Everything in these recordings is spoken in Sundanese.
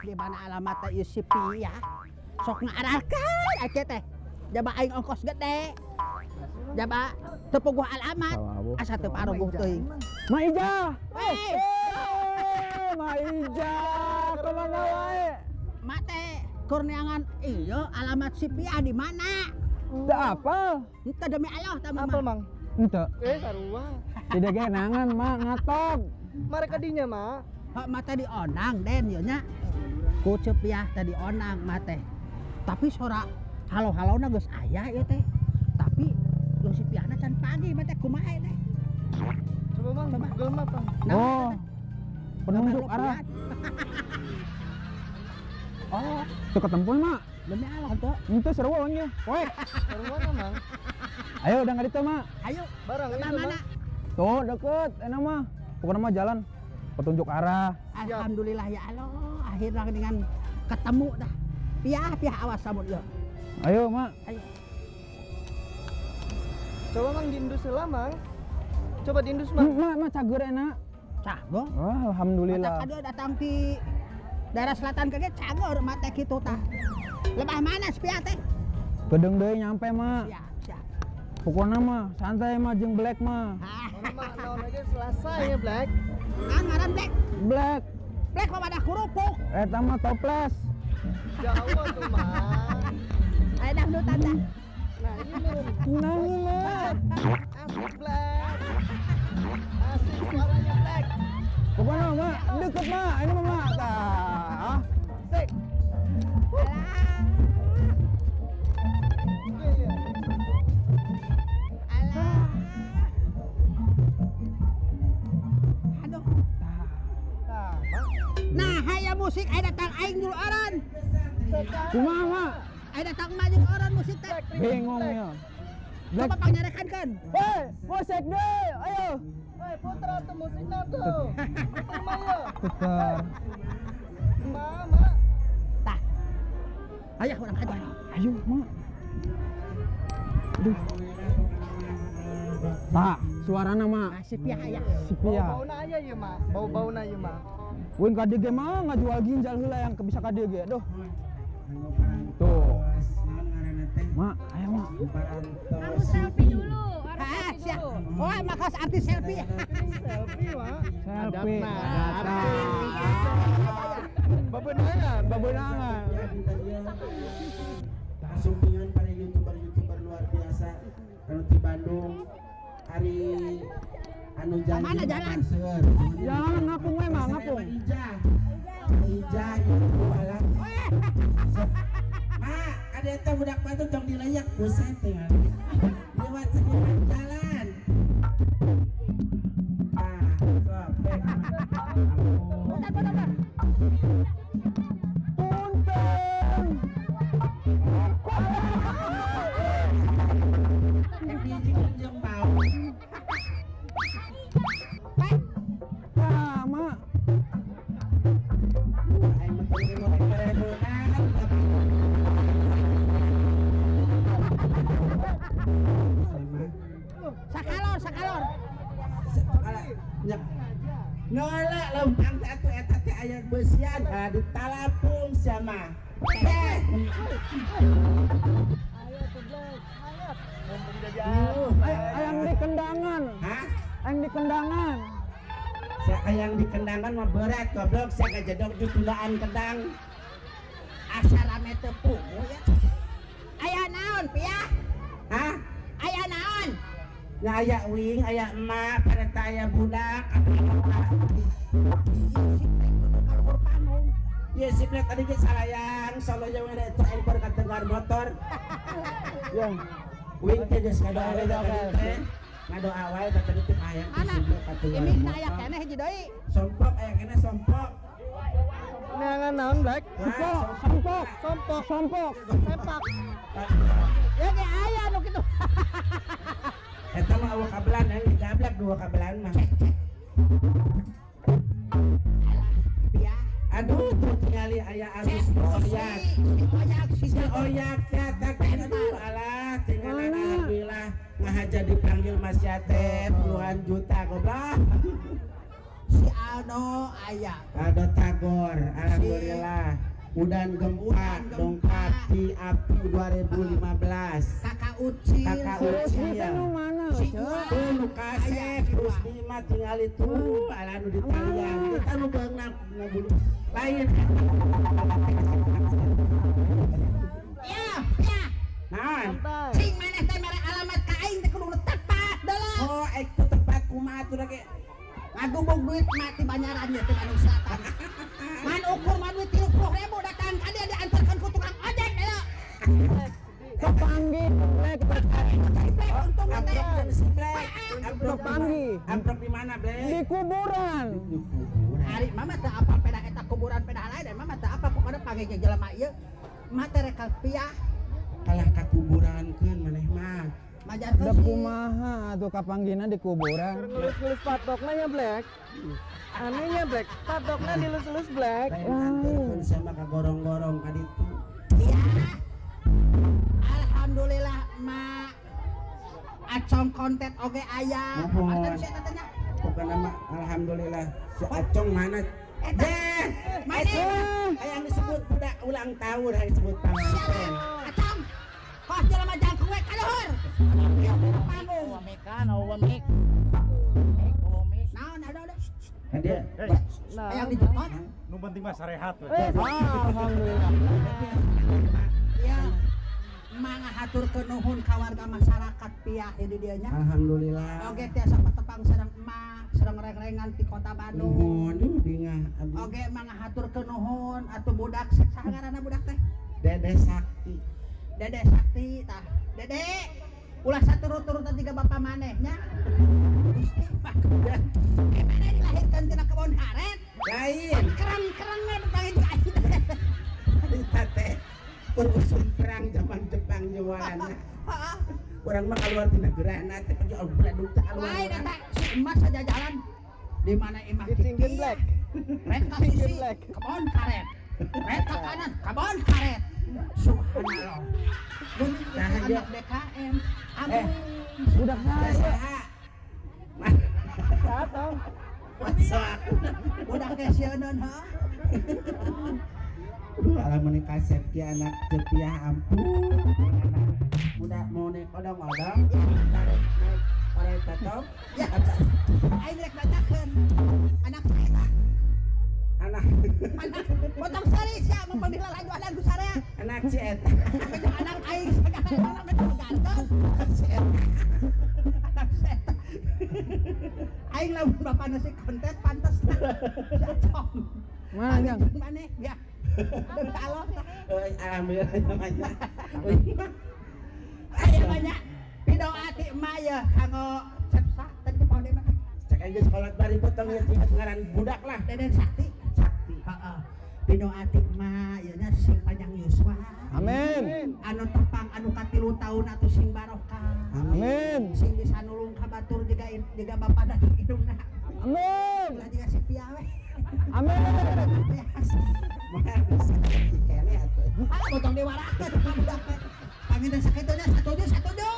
Di mana alamat teh ieu si Pia? Sok ngaarahkeun aya teh. Jaba aing ongkos gede. Jaba teu puguh alamat. Asa teu paruguh teuing. Ma Ija. Weh, Ma Ija, kemana wae? Mak teh kurniangan iya alamat si Pia di mana? Teu apa? Henteu demi Allah tah Apa, mama. Mang? Henteu. Eh, sarua. Tidak genangan, Ma, ngatok. Mereka dinya, Ma. Hak mata di onang den ieu nya. Ku Ceu Piah teh di onang mah teh. Tapi sora halo-halona geus aya ieu teh. Tapi jeung si Piahna can pagi mah teh kumaha teh? Coba, Mang, Coba. Google Map, Bang. Nah, Oh. Penunjuk arah. Oh, Teu ketemu, Ma. Demi Allah tuh. Henteu seru nya. Poek. Sarua mana, Mang? Ayo udah nggak ditu, Ma. Ayo, Barang ke itu, mana? Mang. Tuh deket, enak mah. Pokoknya mah jalan petunjuk arah. Alhamdulillah ya Allah, akhirnya dengan ketemu dah. Piah, piah awas sabut yo. Ayo, Ma. Ayo. Coba, Mang, diindus heula, Mang. Coba diindus, Mang. Ma, ma cager enak. Cagor. Wah, alhamdulillah. Mata kado datang di daerah selatan kage cagor mata kitu tah. Lebah mana si Piah teh? Gedeng deui nyampe, Ma. Siap, siap. Pokoknya mah santai mah jeung Black mah. Hah. Mana, Mak? Naon aja Selasa ya, Black. Ah, ngaran Black. Black, Black mah pada kerupuk. Eta mah toples. Jauh tuh, Mang. Ayo dangdutan dah. Nah, ini. Nah, mah. Asik, Black. Asik suaranya, Black. Pokoknya mah deket mah, ini mah mah. Tah. Asik. Alah. Iya. Alah. Aduh. Nah, Mang. Nah, haya musik aya datang aing dulu oran. Kumaha, Ma? Aya datang mah jeung oran musik teh. Bingung ya. Black. Coba pangnyarekan kan. Hei, musik deh, ayo. Hei, putra tuh musiknya tuh. Puter mah ya. Puter. Mama. Tah. Ayo urang aja. Ayo, Ma. Aduh. Tah, suarana, Ma. Masih Pia aya. Si Pia. Bau-bauna aya ieu mah. Bau-bauna ieu mah. Wing ka dieu ge mah ngajual ginjal heula yang bisa ka dieu ge. Aduh. Tuh. Ma, ayo, Ma. Harus selfie dulu, harus Ah, selfie siap. dulu. Oh, makas artis selfie. Selfie, mah. Selfie. Datang. Bebenangan. Bebenangan. Kasumpingan para youtuber-youtuber luar biasa anu di Bandung hari anu janji Mana jalan? seur. Jalan ngapung we, Ma, ngapung. Ijah. Ijah ieu alah. Ma, ada eta budak batu tong dilayak buset teh. Lewat sekitar jalan. Ah, sok baik. Putar, putar, putar. Punten. Biji jeung bau. Baik. Tah, Ma. Aing mah teu mau beunang. Sakalor, sakalor. Alah, nyak. Nolak lempang teh atuh eta teh aya beusian, ah ditalapung sia mah. Eh, Ayo tuh Black, semangat. Mumpung jadi Ayang di kendangan. Hah? Ayang di kendangan. Saya hayang di kendangan mah berat goblok, saya kajedok di tundaan kendang. Asa rame teu pugu ya. Aya naon, Pia? Hah? Aya naon? Nya aya wing, aya emak, pada teh aya budak. Si Black kudu ka luhur panggung. Ya si Black tadi ge salayang, solonya we eta aing bar kategar motor. Ya. Wing teh geus ngadoa we tadi teh. Ngadoa wae tadi teh hayang Mana? si Black kategar Ini na aya motor. keneh hiji deui. Sompok aya keneh sompok. Neangan naon Black? Sompok, sompok, Sompok, sompok. sepak. Ya ge aya nu kitu. Eta mah eueuh kabelan yang digablak dua kabelan mah. Pia. Aduh tuh tingali aya alus oyak. Si oyak si Si oyak teh teh aduh alah tinggalan Mana? alhamdulillah ngahaja dipanggil Mas Yate puluhan juta goblok. Si Aldo aya. Aldo Tagor, alhamdulillah. Udan Gempa, Udan Gempa. dongkap di API 2015. Kakak Ucil. Kakak Si Rusdi Ucil. teh nu mana? Si Ceu? Iwan. Tuh nu kasep Rusdi mah tinggal itu ala nu di Talian. Kita nu beunang ngabulu. Lain. Ya, ya. Naon? Cing maneh teh mere alamat ka aing teh kudu tepat deuleu. Oh, ek teu tepat kumaha atuh da ge. Ngagubug duit mati banyaran ya teh Bandung Selatan. Man ukur mah duit 30.000 datang ka dia diantarkan ku tukang ojek deuleu. Kepanggih, Black. Black untungna teh. Amprok jeung si Black. Amprok Kepanggih. Amprok di mana, Black? Di kuburan. Di kuburan. Ari mama teh apa pedah eta kuburan pedah lain dan mama teh apa pokoknya panggil jeung jelema ieu. Mah teh rek piah Kalah ka kuburankeun maneh mah. majarkeun Da si kumaha atuh kapanggihna di kuburan. Ngelus-ngelus patokna nya Black. Anehnya Black, patokna dilus-elus Black. Lain anterkeun sama ka gorong-gorong ka ditu. Iya. Alhamdulillah mak Acong konten oge aya. Mohon. Ada si eta teh nya. Pokoknya mah alhamdulillah si Acong mana? Eta. Deh, Mana? hayang disebut budak ulang tahun hayang disebut panganten. Acong. Kos jelema jangkung we ka luhur. Panggung. Naon ada ada. Ka dia. Hayang dijemput. Nu penting mah sarehat we. Alhamdulillah. Ya. Mangga haturkeun nuhun ka warga masyarakat piah di dieu nya. Alhamdulillah. Oge tiasa patepang sareng emak, sareng reng-rengan di kota Bandung. Nuhun, duh bingah abdi. Oge mangga haturkeun nuhun atuh budak saha ngaranna budak teh? Dede Sakti. Dede Sakti tah. Dede ulah saturut-turut tiga bapak maneh nya. Gusti mah gimana dilahirkan tina kebon karet? Lain. Kereng-kerengna panggil di aing. Eta teh urusum perang zaman Jepang nyewaanna. Heeh. Urang mah keluar tina gerahna teh pergi beladuk teh keluar. Lain eta si emas saja jalan di mana imah Dicingkeun Black. Rek ka sisi kebon karet. Rek ka kanan kebon karet. Subhanallah. Nah, Anak DKM. Amin. Budak saya. Saha? Datang. Masa Budak teh sieun ha. Aduh, alam ini kasep ki anak cepiah ampun. Anak muda mau naik odong-odong, tarik naik oleh tetop. Ya. Aing rek nanyakeun anak saya Anak anak potong sari sia mempang dilalajuan ku sarea. Anak si eta. Anak aing segala anak betul ganteng. Si eta. Anak setan. Aing lamun bapak nasi konten pantes lah. Si Acong. Mana, Jang? Mana? Ya. Demi Allah. Eh, alhamdulillah namanya. Aya banyak pidoa ti emak ya kanggo cepsa tadi poho deui mah. Cek aja sekolah bari potong ya ingat ngaran budak lah. Deden Sakti. Sakti. Heeh. Pidoa ti emak ieu nya sing panjang yuswa. Amin. Anu tepang anu katilu taun atuh sing barokah. Amin. Sing bisa nulung ka batur jiga jiga bapak dan indungna. Amin. Ulah jiga si Pia we. Amin. Biasa. Mah bisa kene atuh. Ah, potong diwarakeun ka budak teh. Panginten sakitu nya satuju satuju.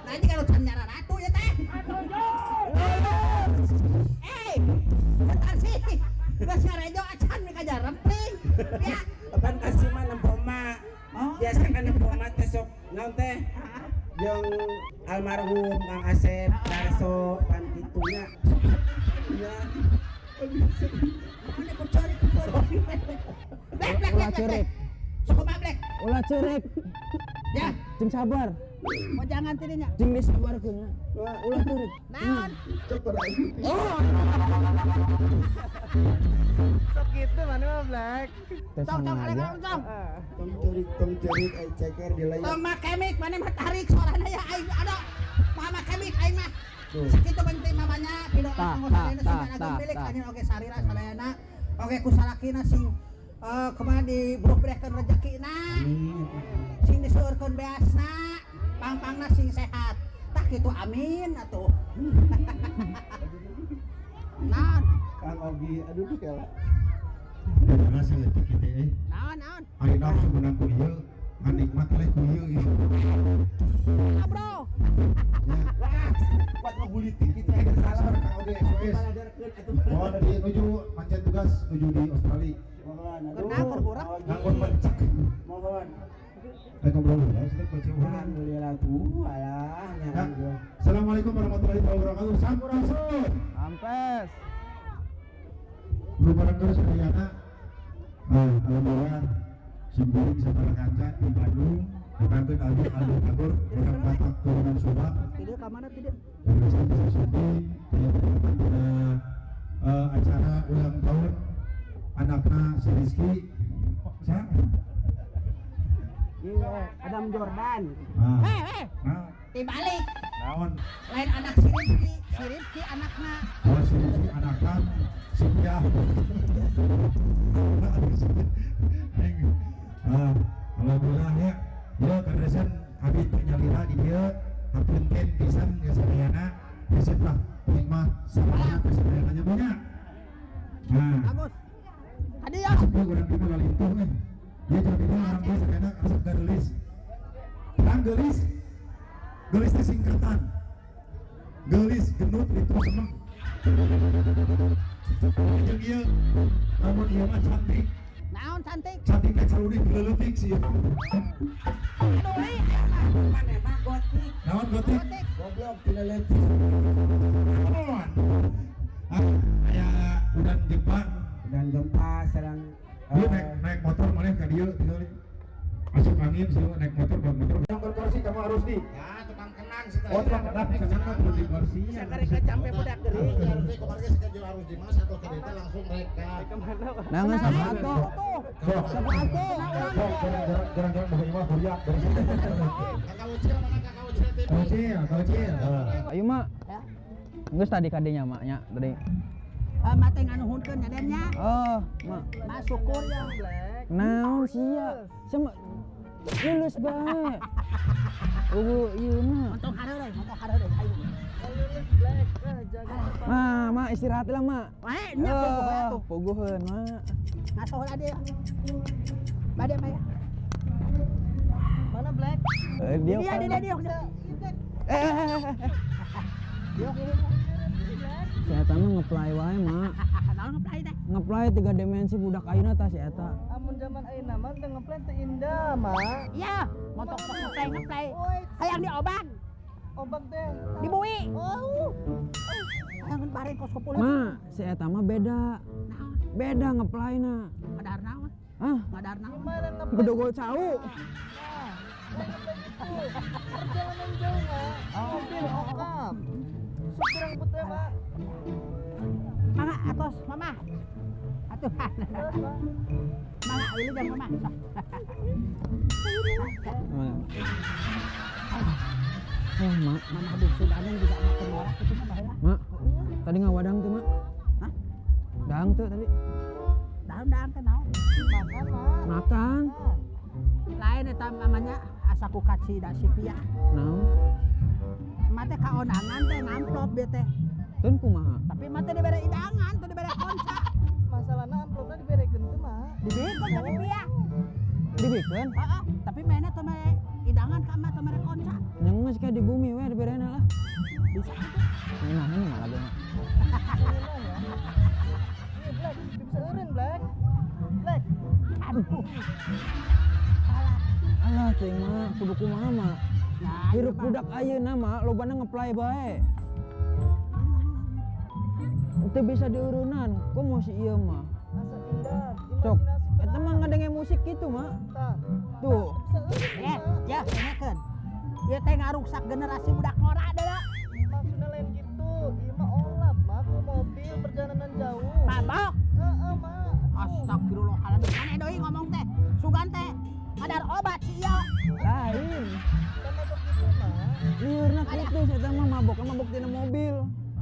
Nanti kalau can nyara ratu ya teh. Eh, bentar sih. Geus ngarejo acan mika jarempling. Ya. Apaan kasih mah nempo emak. Oh. Biasa kan nempo emak teh sok naon teh? Jeung almarhum Kang Asep, Darso, pan kitunya. Ya. Mana ku cari ku cari. Black black Ulah black black. ceurik. Sok kumaha black. Ulah ceurik. Ya, Cing sabar. mau jangan tidinya. Cing disabarkeun nya. Ulah ceurik. Naon? Oh. Sok gitu mana mah Black. Teh Tong tong sengaja. tong tong. Ah. Tong cerik ai ceker di layar. Tong make mic mana mah tarik suarana ya aing ada. Mama kemik aing mah. Tuh. Sakitu penting mamanya pidoa Tah, kanggo tah, sadayana tah, sing ageng tah, milik tah. anjeun oge sarira sadayana. Oge ku salakina sing kumaha dibruk-brehkeun rezekina. Sing diseueurkeun beasna, pang-pangna sing sehat. Tah kitu amin atuh. Naon? Kang Ogi, aduh duh kela. Jangan saeutik kitu eh. Naon naon? Ari nafsu menang ku ieu. Ngan nikmat eleh ku ieu ieu. Ah, bro. Ya. Buat ngebulitik gitu ya salah. Kang Ode SOS. Mohon di nuju pancen tugas nuju di Australia. Mohon. Aduh. Kenapa, kurang? Nganggur pencak. Mohon. Rek ngobrol heula, sudah baca heula. Alhamdulillah tuh, alah nya. Ya. Assalamualaikum warahmatullahi wabarakatuh. Sampurasun. Ampes. Belum bareng terus sadayana. Nah, alhamdulillah simkuring sabaraha kanca di Bandung dipanggil Aldi Aldo Tagor orang Batak turunan Subang. Tidak ka mana tidak? Dari saya syuting saya berdatang pada acara ulang tahun anaknya si Rizky. Oh, siapa? Iya, Adam Jordan. Nah, Eh, eh, nah, dibalik. naon? Lain anak si Rifki, si Rifki anakna. Oh, si Rizky anaknya si Piah. Nah, alhamdulillah ya. Ya kadesan abi teu nyalira di dieu, hapunten pisan ka sadayana. Resep lah, penting mah sarana ka sadayana nya punya. Nah, Bagus. Tadi ya. Tapi urang di mah lalintuh eh. Dia jadi dia orang dia sadayana resep geulis. Terang geulis. Geulis teh singkatan. Geulis genut itu seneng. Jeung ieu lamun ieu mah cantik. Naon cantik? Cantik teh carudih leutik sih. Aduh, euy, aya mah. Mana mah gotik. Naon gotik? Gotik. Goblok tidak leutik. Naon? Ah, aya udan gempa. Dan gempa serang Dia naik naik motor maneh ka dieu tinggali. Asup angin sih naik motor bawa motor. Yang kursi kamu harus di. Ya, tukang kenang sih. Oh, tukang kenang, kenang mah perlu di kursi. Sakari capek budak geuring. Harus di kemarin sih harus di mas atau kereta langsung mereka. Nangan sama atuh. Sok, Sama atuh. sok, jarang-jarang pokoknya mah kuriak dari sini. Kakak Ucil mana kakak Ucil TV? Kau cil, kau cil. Ayo mak. Ya. Geus tadi kadenya mak nya tadi. Eh, mate nganuhunkeun nya Den nya. Oh, mak. Mak syukur ya. Naon sia? Sama lulus bae. Eueuh ieu mah. Montong hareureuy, montong hareureuy. Ayo. Ma, mak istirahat lah mak. Wae nya puguh we atuh. Puguheun mak. Ngaso heula dia. Bade maya. Mana Black? Eh, dia Dia dia dia dia. Eh, eh, eh, eh. Dia ini. Si eta mah ngeplay wae mak. Naon ngeplay teh? Ngeplay tiga dimensi budak ayeuna tah si eta. Amun zaman ayeuna mah teu ngeplay teu indah, mak. Iya, montong sok ngeplay ngeplay. Hayang diobang, Obak teh. dibui. Oh. Hayang bareng kos kumpul. Mak, si eta mah beda. Naon? Beda ngeplayna. Ngadar naon? Ah, Ngadar naon? Gimana ngeplay? bedogol cau. Nah, ngeplay gitu. Perjalanan jauh, mak. Mobil okap. Supir yang putih, mak. Mangga atos mama. Atuh. Terus, mak. Mangga wilujeng mama. Sok. Mak. Oh, mak. Mama bungsu Bandung juga makan norak itu mah baheula. Mak, tadi ngawadang tuh, mak. Hah? Dang tuh tadi. Daun-daun teh naon? Makan, mak. Makan. Lain eta mamanya asa ku kaci da si Pia. Naon? Emak teh kaondangan teh ngamplop dia teh. Tun kumaha? Tapi emak teh dibere idangan, teh dibere konca. Masalahna amplopna diberekeun teu, mak. Dibikeun ka si Pia. Dibikeun? Heeh, tapi mainnya teh mere idangan ka emak teh mere konca. Yang geus kayak di bumi we diberena lah. Bisa gitu. Nah, ini malah dia. Iya, Black, bisa eureun, Black. Black. Aduh. Salah. Alah teuing mah kudu kumaha mah. Nah, Hirup ieu mah. budak ayeuna mah lobana ngeplay bae. Teu bisa diurunan, komo si ieu mah. Asa indah, Sok, imajinasi eta mah ngadenge musik gitu mah. Tah. Tuh, Bisa eureun, Eh, mak. ya, dengekeun. Ieu teh ngaruksak generasi budak ngora deui. Maksudnya lain gitu. Ieu mah olap, mak. Ku mobil perjalanan jauh. Mabok. Heeh, mak. Aduh. Astagfirullahaladzim. Maneh deui ngomong teh. Sugan teh ngadar obat si ieu. lain. Teu mabok gitu, mak. Liurna kitu si eta mah mabok mabok dina mobil.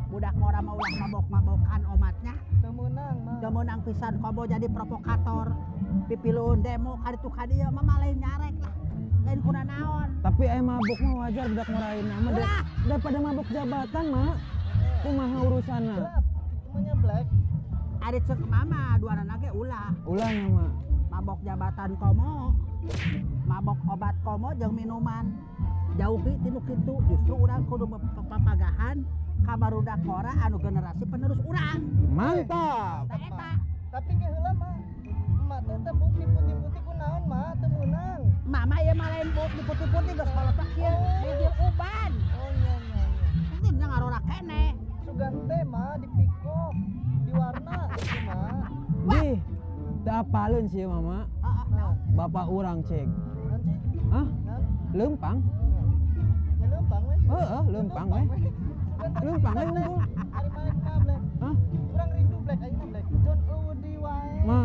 Budak ngora mah ulah mabok-mabokan omatnya. Teu meunang, mak. Teu meunang pisan komo jadi provokator. Pipiluun demo kaditu kadieu mah lain nyarek lah. Lain kuna naon. Tapi aya mabok mah wajar budak ngora ayeuna mah Ulah. daripada mabok jabatan mah. Kumaha urusanna? Gelap. Namanya Black. Ari ceuk mama dua anak ge ulah. Ulah nya mah. Mabok jabatan komo, mabok obat komo jeung minuman. Jauhi tinu kitu, justru urang kudu papagahan ka barudak ngora anu generasi penerus urang. Mantap. Tah eta. Tapi ke heula mah emak teh teh buk diputih-putih ku naon mah teu meunang. Mama ieu mah lain buuk diputih-putih geus kolotok kieu, bijil uban. Oh iya iya iya. Mungkin nya ngarora keneh. Sugan teh mah dipikok, diwarna itu mah. Dih, teu apaleun sih mama. Heeh, naon? Bapak urang cek. Naon sih? Hah? Naon? Leumpang? Ya leumpang we. Heeh, leumpang we. Sugan teh Leumpang we unggul. Ari maneh kumaha Black? Hah? Urang rindu Black ayeuna Black. John eueuh deui wae. Ma,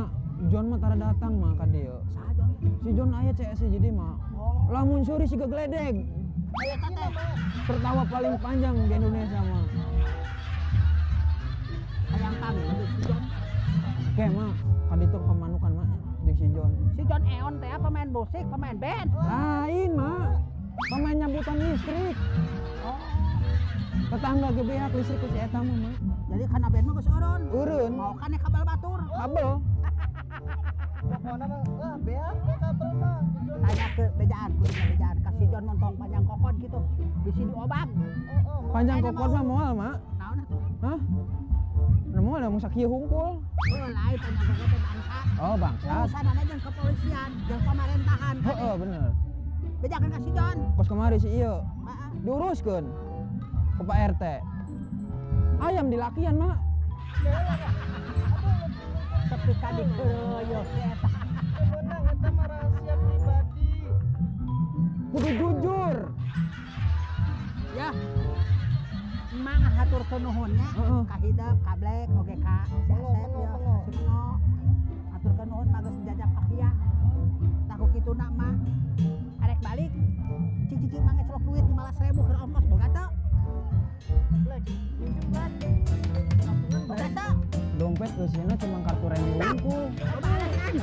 John mah tara datang mah ka dieu. Saha John? Si John aya CS jadi mah. Oh, Lamun suri siga geledeg. aya eta teh. Tertawa paling panjang di Indonesia mah. Hayang panggil si John. Oke mah, ka ditu pemanukan mah jeung si John. Si John Eon teh pemain musik, pemain band. Lain mah. Pemain nyabutan listrik. Oh, Tetangga ge beak listrik ku si eta mah mah. jadi kana band mah geus eureun. Eureun. Mau kan kabel batur. Kabel. Pokona mah wah beak we kabel mah. John. Tanya ke bejaan, kudu bejaan ka si John montong panjang kokon gitu. Bisi diobang. Oh, oh, mau. Panjang Ayeuna kokot mah moal mah. Naon atuh? Hah? Nu moal da mung sakieu hungkul. Oh, lain panjang kokot teh bangsa. Oh, bangsat. Urusanana jeung kepolisian, jeung pemerintahan. Heeh, bener. Bejakeun ka si John. Kos kemari si ieu Heeh. diuruskeun ke Pak RT. Ayam dilakian mah. Tapi ka dikeureuyeuk si eta. Teu meunang eta mah rahasia pribadi. Kudu jujur. Ya. Emang haturkeun nuhun nya Heeh. ka hidep, ka Black, oge ka si Pengo, Asep pengo, ya, pengo. si Pengo. Haturkeun nuhun mah geus jajap ka Pia. Tah ku kituna mah arek balik cicing-cicing mah ngecelok duit 15.000 keur ongkos boga teu? Black, minjem Black. Tabungan Boga Black. teu? Dompet eusina cuma kartu remi hungkul. Loba alasan.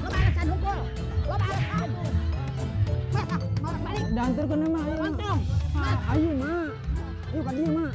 Loba alasan hungkul. Loba alasan. Mas ah, mau balik. Diantarkeun mah ayo. Lontong. Mas. Ayo mah. Ayo ka dieu mah.